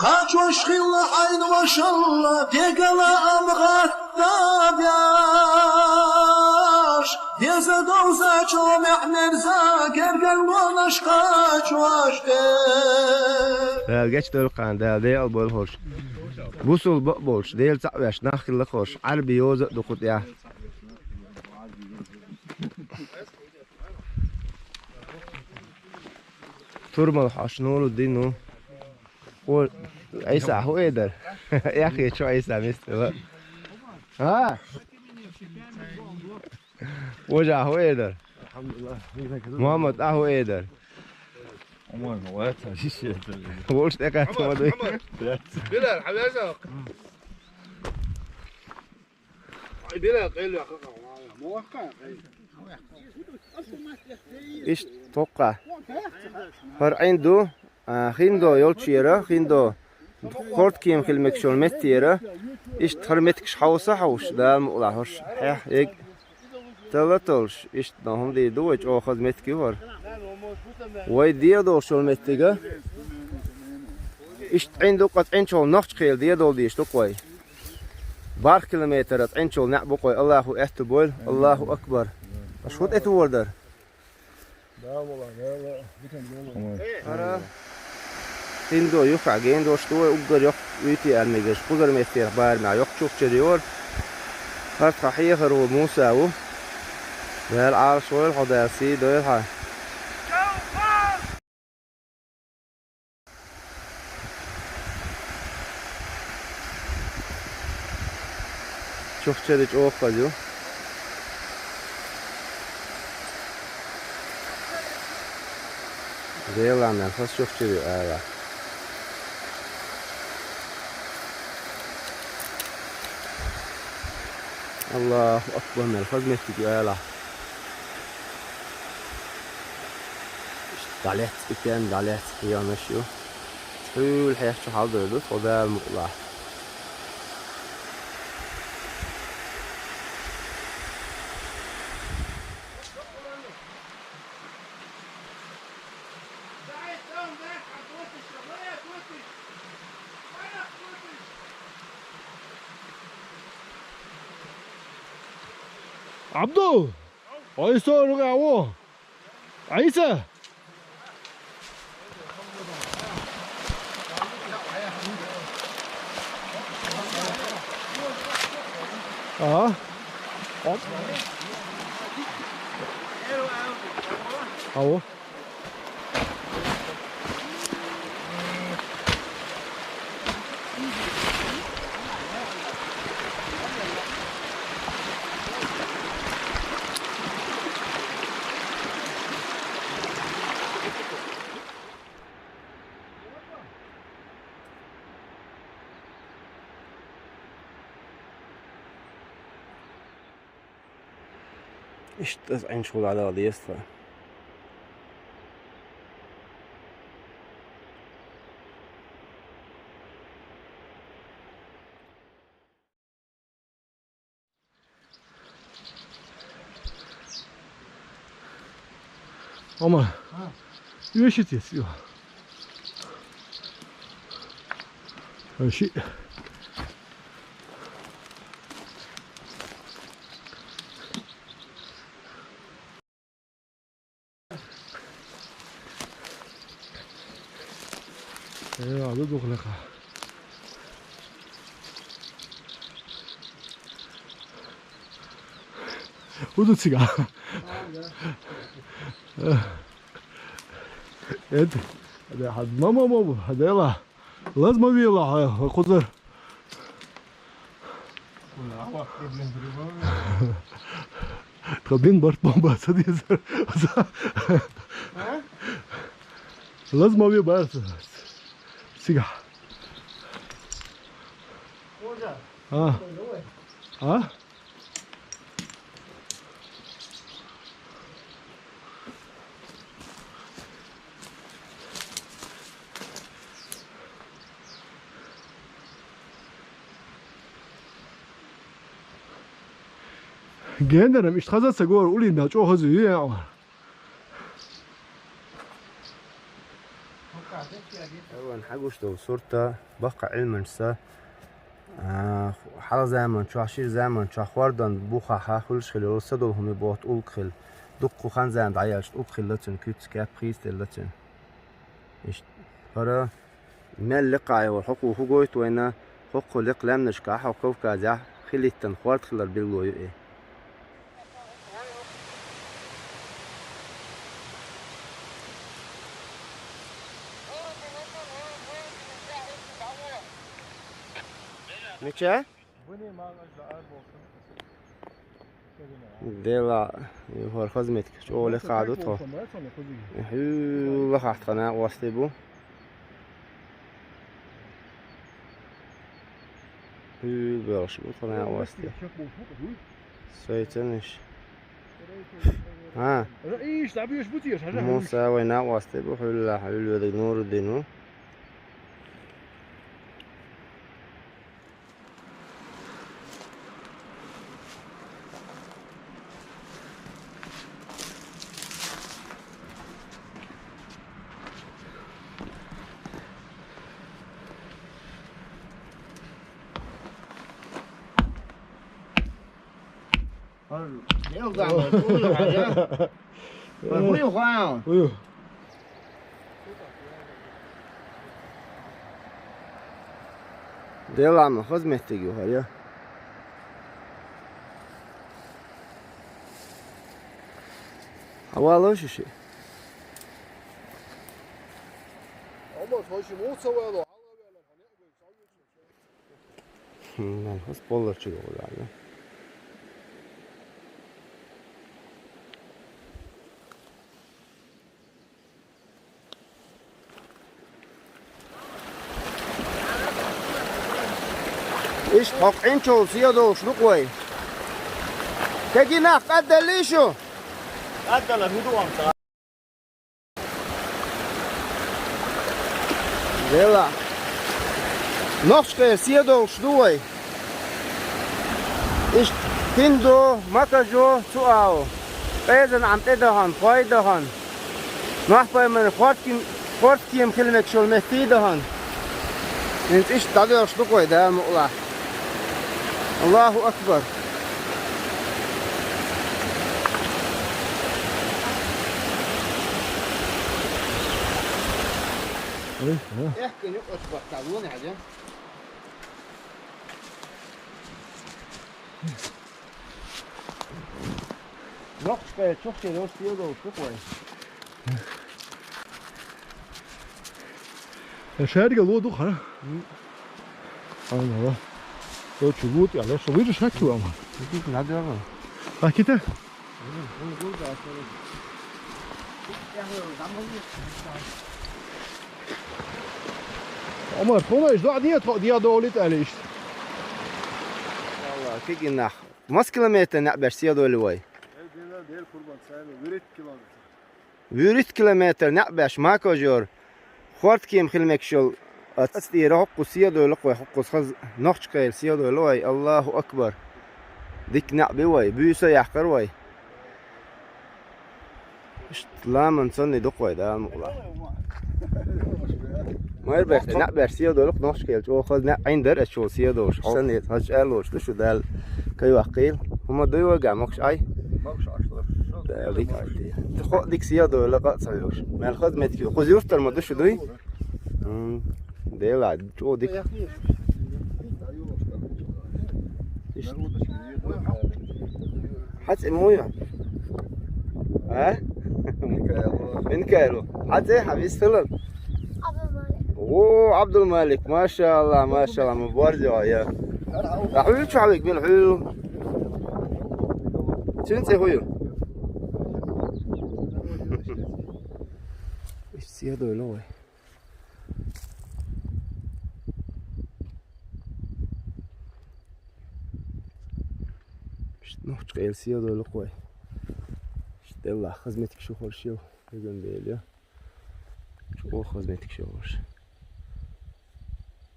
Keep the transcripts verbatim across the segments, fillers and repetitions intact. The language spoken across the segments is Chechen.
Кхачош хилла хьайна вашалла, дегала ам гӀатта беш, деза довзачо мехмерза, гергарлонаш кхачош де. Дала гечдойла кхарна, Дала декъал бойла хӀорш. Бусулба а болуш, Дела цхьаъ веш нах хилла хӀорш, Ӏарби йоза а ду кху тӀехь. Турмал хьош нуру дину. О, Ӏийса хӀу э дара? Эхь ечу Ӏийса мистила. А? Вожа хӀу э дара? Мухаммад, а хӀу э дара? Вуш тӀекхаьча ма дуй. Билал, хьан вяза? Билал, къел вяха, ма ваха, къел. Иштта тхоккха. ХӀара Ӏин ду, а, хиндо йолчера, хиндо хорткема хила мегаш йолу меттера. Иштта хӀара меттигаш хьовса хьовш, Дала мукъалахь хӀорш хьех ег тала толуш, иштта дан хӀума дийр ду вай, чӀогӀа хаза меттиг ю хӀара. Вай дегӀ долуш йолу меттига. Иштта Ӏин ду, къа цӀенчул нохча кхела дегӀ долу дийш ду-кх вай. БархӀ километр цӀенчул неӀ бу-кх вай. Аллаху аьтту бойла, Аллаху акбар. Аша хӀун тӀе товар дара? ХӀара хиндо юххехь гена долуш ду вай, уггар йоккха уьйтӀе ара мегаш, кхузара меттера барамехь йоккха чухчара йора. ХӀара тхан хьехар ву Муса ву. Дала Ӏалаш войла хьо, Дала сий дойла хьан. Чухчара чӀогӀа хаза ю. Делан мел хаза чухчара ю ала. Аллаху акбар, мел хаза меттиг ю ала. ДӀалецна, и тен дӀалецна кхиянаш ю. Цхьуьйла хьехча хьалдойр ду тхо, Дала мукъалахь. Абдул! Ой, сору гаву! Ӏийса! А? Оп. Ау. Иштта аса Ӏинчул дӀадала деза тхан. Амма. Ха. Юшит ес ю. Аши. Э, ада духлаха. Уду цига. Эд, эд, хад, мама, мама, хадела. Лаз ма вела, ха, ха, кузар. Тха бин барт бомба, садизар. А? Лаз ма ве барт. Сига. А? А? Гендарам, иштта хаза ца гора, уллин мел чӀогӀа хаза ю, я. Вайн хьагуш долу сурт баккха Ӏилманчаша, а, хьалха заман чохь, шира заман чохь хӀордан бухахь хуьлуш хилла йолу са долу хӀума боху тӀулг хилла. Дуккха хан-зама дӀаяьлча тӀулг хилла цуьнан, куьццу кеп хийцаделла цуьнан. Иштта. ХӀара мел лекха йолу хӀокхо хӀун гойту вайна, хӀокху лекха лаьмнашкахь, хӀокху Кавказехь хилийтина хӀорд хилар билгало ю и. Мича? Дела, хӀара хазметка чӀогӀа лекха ду тхо. Хьуьлла хьахь тхан накъостий бу. Хьуьлла боьлхуш бу тхан накъостий. Сайцанаш. А. Муса вай накъостий бу хьуьлла, хьуьлла верг Нурудин ву. Дела ма хазметтиг ю хьаря. Хьавалаш ши. Амма хойши муца вало. Ман хас боллар чу гӀолла. Иштта хьо къинчул сиха долуш ду-кх вай. Кегий нах, къаддаллий шу? Къаддала, хӀун ду амца? Вела. Нохчкъе сиха долуш ду вай. Иштта Тиндо, Макажо, цу агӀо. Къезан Ӏам тӀе дахана, хой дахана. Нохь-пайхамаран хӀордкем, хӀордкема хила мегаш йолу меттий дахана. ХӀинца иштта дӀадоьлхуш ду-кх вай, Дала мукъалахь. Аллаху акбар! Эхь, кхин юкъаш баттал вон хьаьжа. Нохчкъе чухче йолуш сиха долуш ду-кх вай. Э, шаьрга ло ду хьан? М. Ана, ва. Йо, чу лут я, леша, выйдешь, хак его, ама? Иди, надо его. А, кита? Омар, тхуна иш доӀа де, тхо де долит алиш. Валла, кегий нах. Масса километр некъ беш сиха долу вай? ВуьрхӀитта километр. ВуьрхӀитта километр некъ беш Макажора. ХӀордкема хила мегаш йолу аца тӀера хӀокхуза сиха долу-кх вай, хӀокхуза хаза Нохчкъела сиха долу вай. Аллаху акбар! Дика некъ би вай, буьйса а яьккхира вай. Иштта ламан санна ду-кх вай, Дала мукъалахь. Майрбехте некъ беш сиха долу-кх Нохчкъела, чӀогӀа хаза некъ, Ӏин дара аша чул сиха долуш. Хьо санна хаза чӀаьргӀа лоцуш ду шу, Дала кхайваккхийла. ХӀума дуй вайгахь, могуш Ӏай? Могуш Ӏаш ду. Дала дика Ӏай те. Хо дика сиха долу, къа а ца вуьгуш. Мел хаза меттиг ю. Кхуза юртара ма ду шу, дуй? М, Дела, чӀогӀа дика. Иштта. Хьан цӀе муха ю? А? Минкайл. Минкайл. Хьан цӀе, хьан вист хилар? Абдулмалик. О, Абдулмалик, машалла, машалла, ма борз йо, я. А хьуьлчу хьан виг била хьуьлу? Цуьнан цӀе хӀун ю? Иштта сиха долу вай. Иштта Нохчкъела сиха долу-кх вай. Иштта делла хаза меттиг шу хӀорш ю, хӀуьган бела ю. ЧӀогӀа хаза меттиг шу хӀорш.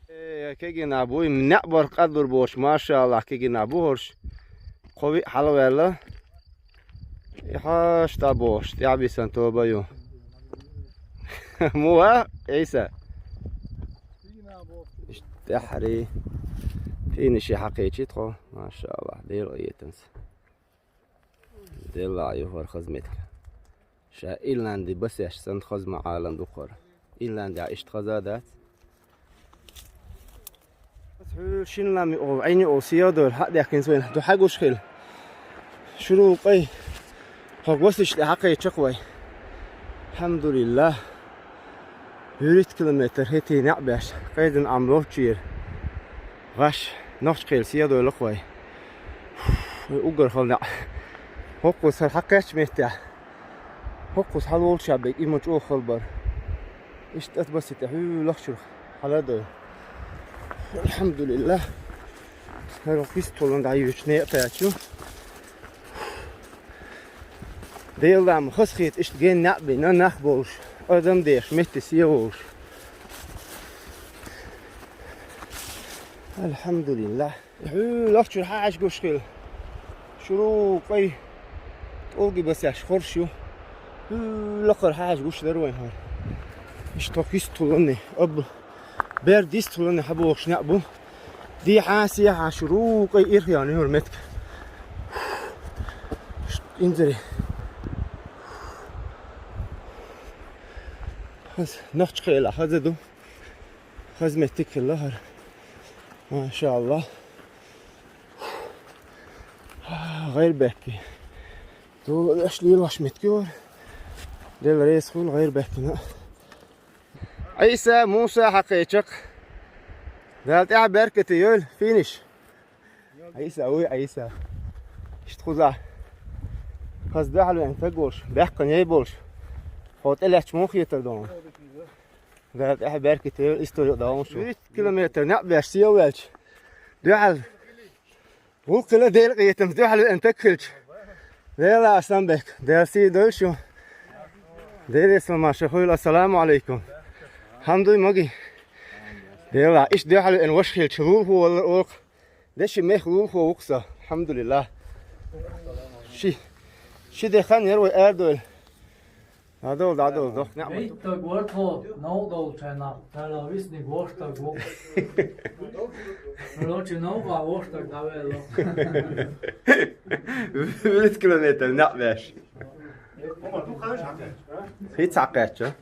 Э, кегий нах буй, некъ барх къадбур боцуш, машалла, кегий нах бу хӀорш. Кхо виъ хьалаваьлла. И хьаш дӀабохуш, тӀаьхьабисан тоба ю. Муха, Ӏийса? Иштта тӀаьххьара финиши хьакхечи тхо, машааллахӀ, Делан къинхетамца. Делла ю хӀара хаза меттиг. Ша Ирланди басеш санна хаза ма Ӏалам ду хӀара. Ирландехь иштта хаза дац. Хьуьлла шин лам йолу, Ӏин йолу сиха дойла хьа а даьккхина вайна, ду хьагуш хила. Шура вукъай, хьо госича тӀе хьакхеча-кх вай. АлхьамдулиллахӀ. ВуьрхӀитта километр хӀетий неӀ беш, къайдина Ӏам ловчера. ГӀаш, нохча кхел сиха дойла-кх вай. Вай уггар хала неӀ. ХӀокхуза хӀара хьакхечча меттехь. ХӀокхуза хьалаволчу шаберг и ма чӀогӀа хала бара. Иштта ат баси тӀе хьуьллахчуьра хьала а дойла. АлхьамдулиллахӀ. ХӀара хӀокху кистхула дӀайоьдучу некъа кхаьчна. Делан ма хазахета иштта генна неӀ бина, нах болуш, адам деш, метте сиха волуш. АлхьамдулиллахӀ. Хьуьллахчуьра хьаьжа гуш хила. Шура вукъай, тӀулги басеш хорш ю. Хьуьллахара хьаьжа гуш дара вайн хӀара. Иштта хӀокху кистхула, абба. Бер дистхула хьабогӀуш неӀ бу. Дехьа, сехьа шура вукъай ирхъян ю хӀара меттиг. Инзаре. Хаза, нохча кхелахь хаза ду. Хаза меттиг хилла хӀара. МашааллахӀ. ГӀайрбаьхкий. Дола аьш лелош меттиг ю хӀара. Делла реза хуьлда гӀайрбаьхкина. Ӏийса, Муса хьакхеча-кх. Дала тӀаьхьа беркате йойла, финиш. Ӏийса, вуй, Ӏийса. Иштта кхузахь. Хаза дуьхьал веана стаг волуш, баьккхина яй болуш. Хьо тӀелаьцча муха хетара ду хьуна? Дала тӀаьхьа беркате йойла, истори а догӀун шу. ВуьрхӀитта километр неӀ беш сиха ваьлча. Дуьхьал. ГӀуллакх хила Делан къинхетамца дуьхьал веана стаг хилча. Лела Арсанбек, Дала сий дойла шу. Делера салам шу хуьлда, ассаламу Ӏалайкум. ХӀама дуй, маги? Дела, иштта дуьхьал веана ваша хилча, лулахо валар олу-кх. Деши мех лулахо ву-кх со, алхьамдулиллахӀ. Ши, ши де хан яра вай арадойла. ДӀадовла, дӀадовла, дохка неӀ ма ду. Виттаг вара тхо, новкъа долчу хенахь, царах висниг воккхаг ву. Короче, новкъа воккхаг дӀавелла. ВуьрхӀитта километр неӀ беш. ХӀинца хьакхаьчча.